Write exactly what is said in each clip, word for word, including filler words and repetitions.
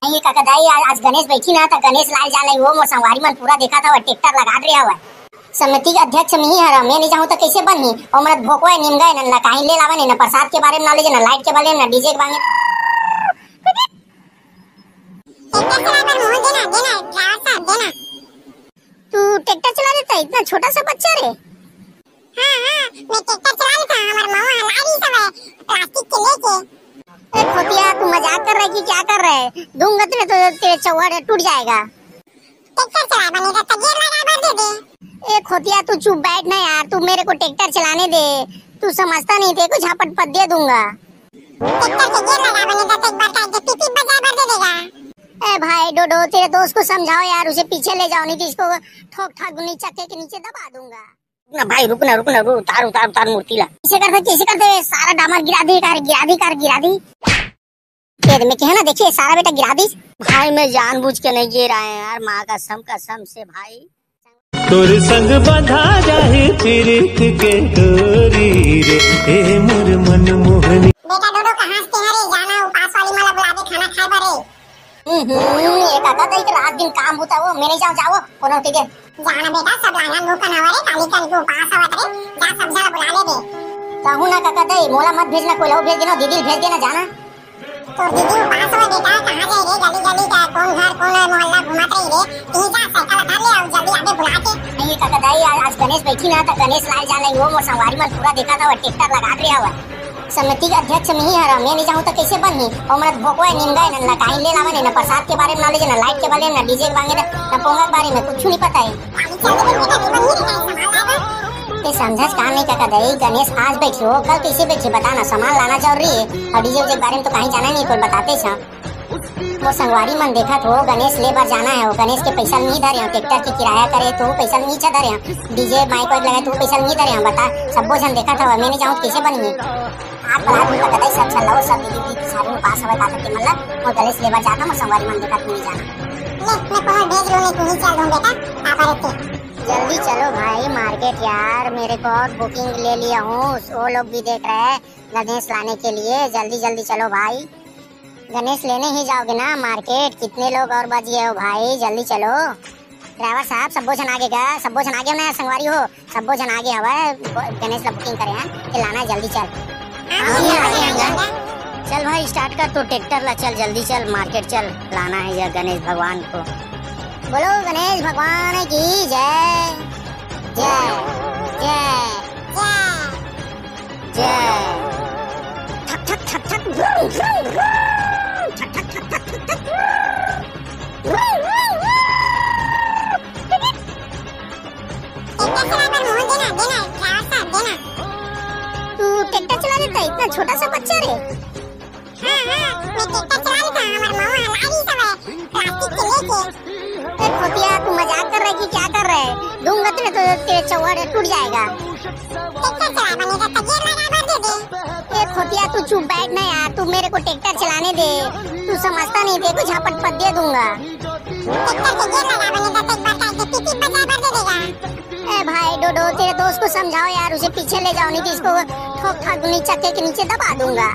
नहीं काका दाई, आज, आज गणेश बैठी ना, त गणेश लाय जाय ल वो मोर संगवारी मन पूरा देखत हवय, ट्रैक्टर लगात रहे हवय। समिति के अध्यक्ष मिही हरा, मैं नहीं जाहूं त कैसे बनही? ओमन भोकवा निमगा नन ला काहीं ले लावन, ना प्रसाद के बारे में नॉलेज, ना लाइट के बारे में, ना डीजे के बारे में। ट्रैक्टर चलाय बर मोहन देना, देना, ड्राइवर साहब, देना। तू ट्रैक्टर चला लेता, इतना छोटा सा बच्चा रे। हाँ, हाँ, मैं ट्रैक्टर चला लेता, हमार मवा हलारी सब है, प्लास्टिक के लेके। ए खोतिया, तू मजाक कर रहा है कि क्या कर रहा है? दूंगा तेरे, तो तेरे चौहान टूट जाएगा। ट्रैक्टर चलाय बर नहीं त गियर लगाय बर दे दे। ए खोतिया, तू चुप बैठ ना यार, तू मेरे को ट्रैक्टर चलाने दे। तू समझता नहीं, तेरे को झापट पट दे दूंगा। ट्रैक्टर के गियर लगाय बर नहीं त एक बार का के पीपी बजाय बर दे देगा। ए भाई डोडो, तेरे दोस्त को समझाओ यार, उसे पीछे ले जाओ, नहीं तो इसको ठोक ठाक गुनी चक्के के नीचे दबा दूंगा। ना भाई, रुक ना, रुक ना, रुक, उतार, उतार, उतार मूर्ति ला। कैसे करते, कैसे करते? सारा डामर गिरा दी, कार गिरा दी, कार गिरा दी। ये मैं कहे ना, देखिए, सारा बेटा गिरा दी। भाई, मैं जानबूझ के नहीं गिराए यार, माँ कसम, कसम से भाई। तोर संग बंधा जाही पीरित के डोरी रे, ए मोर मन मोहनी। बेटा डोडो, कहाँ से हरे? जाना उपास वाली मला बुला दे खाना खाय बर रे। हम्म, हम्म, ये काका दाई के रात दिन काम होता वो, मैं नहीं जाऊँ, जाओ, कोनो ठीक है। जाना बेटा, सब लाना भूखन हवा रे, काली कन के उपास हवा रे, जा सब झन बुला ले दे। कहूँ ना काका दाई, मोला मत भेजना, कोई ला भेज देना, दीदी भेज देना, जाना। तोर दीदी उपास हवा बेटा, कहाँ जाए रे, गली गली का कौन घर कौन मोहल्ला घुमात रही रे, तहीं जा साइकिल उठा ले और जल्दी आबे बुला के। नहीं काका दाई, आज, आज गणेश बैठी ना, त गणेश लाय जाय ल वो मोर संगवारी मन पूरा देखत हवय, ट्रैक्टर लगात रहे हवय। समिति के अध्यक्ष मिही हरा, मैं नहीं जाहूं त कैसे बनही? ओमन भोकवा निमगा नन ला काहीं ले लावन, ना प्रसाद के बारे में नॉलेज, ना लाइट के बारे में, ना डीजे के बारे में, ना पोंगा के बारे में कुछ नहीं पता है। ते समझस का नहीं काका दाई, गणेश आज बैठे हो, कल कैसे बैठे बता ना, सामान लाना जरूरी है और डीजे के बारे में तो कहीं जाना नहीं, कोई बताते छ। वो संगवारी मन देखत हो, गणेश ले बर जाना है, वो गणेश के पैसा नहीं धरे हो, ट्रैक्टर के किराया करे तो पैसा नहीं छ धरे हो, डीजे माइक वाइक लगाए तो पैसा नहीं धरे हो, बता, सब्बो झन देखत हवय, मैं नहीं जाऊँ कैसे बनही? आप बता दूँ, बता दे, सब चल रहा हो, सब दीदी, दीदी, सारे उपास हवय, बात के मतलब, वो गणेश ले बर जाता, वो संगवारी मन देखत नहीं जाना। ले, मैं कोहर भेज लूँ, नहीं तू ही चल दूँ बेटा, आप रहते। जल्दी चलो भाई मार्केट यार, मेरे को और बुकिंग ले लिया हूँ, वो लोग भी देख रहे हैं गणेश लाने के लिए, जल्दी जल्दी चलो भाई। गणेश लेने ही जाओगे ना मार्केट? कितने लोग और बच गए हो भाई, जल्दी चलो। ड्राइवर साहब, सब्बो झन आगे गा, सब्बो झन आगे हो ना, संगवारी हो, सब्बो झन आगे हवय, ब-, गणेश ला बुकिंग करे हैं, कि लाना है, जल्दी चल। हाँ, आगे, आगे, आगे। चल भाई, स्टार्ट कर तो ट्रैक्टर ला, चल जल्दी चल, मार्केट चल, लाना है ये गणेश भगवान को। बोलो गणेश भगवान की जय, जय, जय, जय। जय। ठक, ठक, ठक, ठक, ब्रूम, ब्रूम, ब्रूम। ठक, ठक, ठक, ठक, ठक, ठक, ब्रूम। ब्रूम, ब्रूम, ब्रूम। ट्रैक्टर चला बर मोहन देना, देना, ड्राइवर साहब, देना। तू ट्रैक्टर चला लेता है, इतना छोटा सा बच्चा रे। हाँ, हाँ, मैं ट्रैक्टर चला लेता, हमार मवा हलारी सब है, प्लास्टिक के लेके। ए खोतिया, तू मजाक कर रहा है कि क्या कर रहा है? दूंगा तेरे, तो तेरे चौहान टूट जाएगा। ट्रैक्टर चलाय बर नहीं त गियर लगाय बर दे दे। ए खोतिया, तू चुप बैठ ना यार, तू मेरे को ट्रैक्टर चलाने दे। तू समझता नहीं, देखो झापट पट दे दूंगा। ट्रैक्टर के गियर लगाय बर नहीं त एक बार का के पीपी बजाय बर दे देगा। ए भाई डोडो, तेरे दोस्त को समझाओ यार, उसे पीछे ले जाओ, नहीं तो इसको ठोक ठाक दूंगी, चक्के के नीचे दबा दूंगा।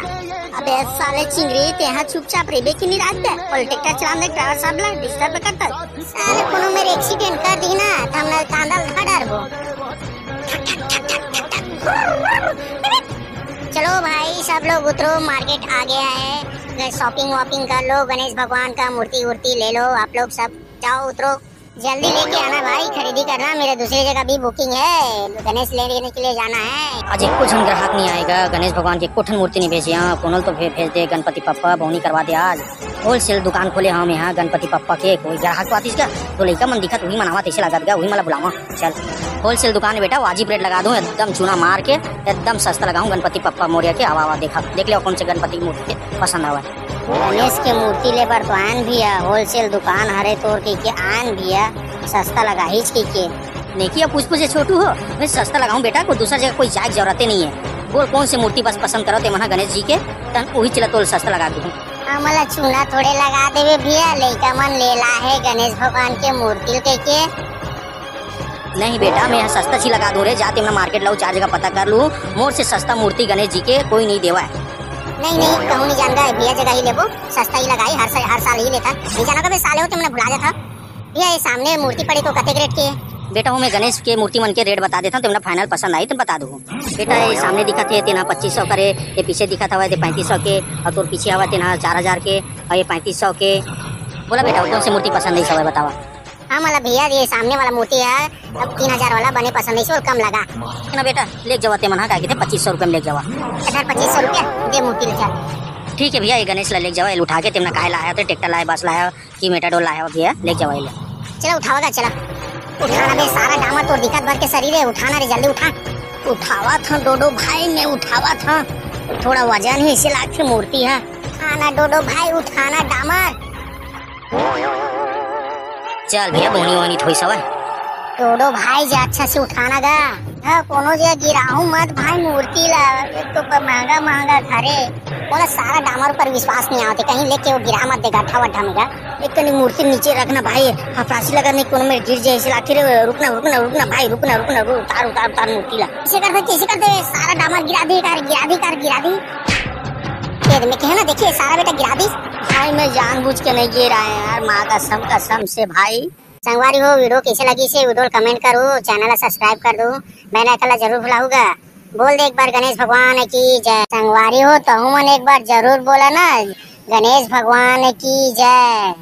अबे साले चिंगरी, तेहा चुपचाप रेबे की नहीं रात दे, और ट्रैक्टर चलाने ड्राइवर साहब ला डिस्टर्ब करता है। साले कोनो मेर एक्सीडेंट कर दी ना, त हमला कांदा ला डरबो। चलो भाई, सब लोग उतरो, मार्केट आ गया है, शॉपिंग वॉपिंग कर लो, गणेश भगवान का मूर्ति वूर्ति ले लो, आप लोग सब जाओ उतरो, जल्दी लेके आना भाई, खरीदी करना, मेरे दूसरी जगह भी बुकिंग है, गणेश लेने के लिए जाना है। आज एको झन ग्राहक नहीं आएगा, गणेश भगवान के एको ठन मूर्ति नहीं भेजे, हाँ, कोनो ल तो भे-, भेज दे, गणपति पप्पा बोनी करवा दे आज। होलसेल दुकान खोले हम यहाँ गणपति पप्पा के, कोई ग्राहक तो आतिस का, तो लइका मन दिखत, वही मन आवत, ऐसे लागत का, वही मन ला बुलावा। चल, होलसेल दुकान है बेटा, वाजिब रेट लगा दूं, एकदम चूना मार के, एकदम सस्ता लगाऊं गणपति पप्पा मोरिया के। आवा, आवा, देखा, देख ले कौन से गणपति की मूर्ति पसंद आवा। गणेश के मूर्ति ले बर तो आन भैया, होलसेल दुकान हरे तोर के, के आन भैया, सस्ता लगाहीच के, के। नहीं किया पूछ पूछे छोटू हो, मैं सस्ता लगाऊं बेटा, कोई दूसरा जगह कोई जाए की जरूरत ही नहीं है। बोल कौन सी मूर्ति बस पसंद करो ते महा गणेश जी के, तन वही चला तोल सस्ता लगा दूं। हमला चूना थोड़े लगा देवे भैया, लइका मन लेला है गणेश भगवान के मूर्ति के, के। नहीं बेटा, मैं यहाँ सस्ता सी लगा दूं रे, जाते मैं मार्केट लाऊ, चार जगह पता कर लूं, मोर से सस्ता मूर्ति गणेश जी के कोई नहीं देवा है। नहीं नहीं, कहूँ नहीं जान गा, भैया जगह ही लेबो, सस्ता ही लगाई, हर सा-, हर साल ही लेता। नहीं जाना कभी साले होते, मैंने भुला जाता। भैया, ये सामने मूर्ति पड़े को कतेक रेट के है? बेटा, हूँ मैं गणेश के मूर्ति मन के रेट बता देता हूँ, तुमने फाइनल पसंद आई तो बता दो। बेटा, ये सामने दिखत हे तेना पच्चीस सौ करे, ये पीछे दिखत हवा ते पैंतीस सौ के, और तोर पीछे हवा तेना चार हजार के, और ये पैंतीस सौ के। बोला बेटा, कौन सी मूर्ति पसंद है, सब बतावा। हाँ, मतलब भैया, ये सामने वाला मूर्ति है, अब तीन हजार वाला बने पसंद है, इसको कम लगा। ना बेटा, ले जावा ते मन, हाँ, का कहते पच्चीस सौ रुपये में ले जावा। अच्छा, पच्चीस सौ रुपया दे मूर्ति ले चल। ठीक है भैया, ये गणेश ला ले जावा, ये उठा के तेमना काय लाया तो ट्रैक्टर लाया, बस लाया कि मेटाडोर लाया हो भैया, ले जावा ये ले। चला उठावा गा, चला। उठाना बे सारा डामर, तोर दिक्कत भर के शरीर है, उठाना रे, जल्दी उठा। उठावा था डोडो भाई, मैं उठावा था, थोड़ा वजन ही इसे लागथे मूर्ति है। हाँ ना डोडो भाई, उठाना डामर। चल भैया, बोनी वोनी थोई सवा। डोडो भाई जे अच्छा से उठाना गा। हाँ, कोनो जे गिराहू मत भाई मूर्ति ला, एक तो प-, महंगा महंगा घरे। बोला सारा डामर पर विश्वास नहीं आवते, कहीं लेके वो गिरा मत दे गड्ढा वड्ढा में गा। एक कनी मूर्ति नीचे रखना भाई, हफरासी लगा नहीं कोनो में गिर जाए, ऐसे लाठी रे, रुकना, रुकना, रुकना भाई, रुकना, रुकना, रुक, उतार, उतार, उतार मूर्ति ला। कैसे कर दे, कैसे कर दे, सारा डामर गिरा दी, कार गिरा दी, कार गिरा दी। ये मैं कहे ना, देखिए सारा बेटा गिरा दी। भाई मैं जानबूझ के नहीं गिरा है यार, माँ कसम, कसम से भाई। संगवारी हो, वीडियो कैसे लगी से वीडियो कमेंट करो, चैनल ला सब्सक्राइब कर दो, बेल आइकन ला जरूर भुलाहू गा। बोल दे एक बार गणेश भगवान की जय। संगवारी हो, तहु मन एक बार जरूर बोला ना, गणेश भगवान की जय।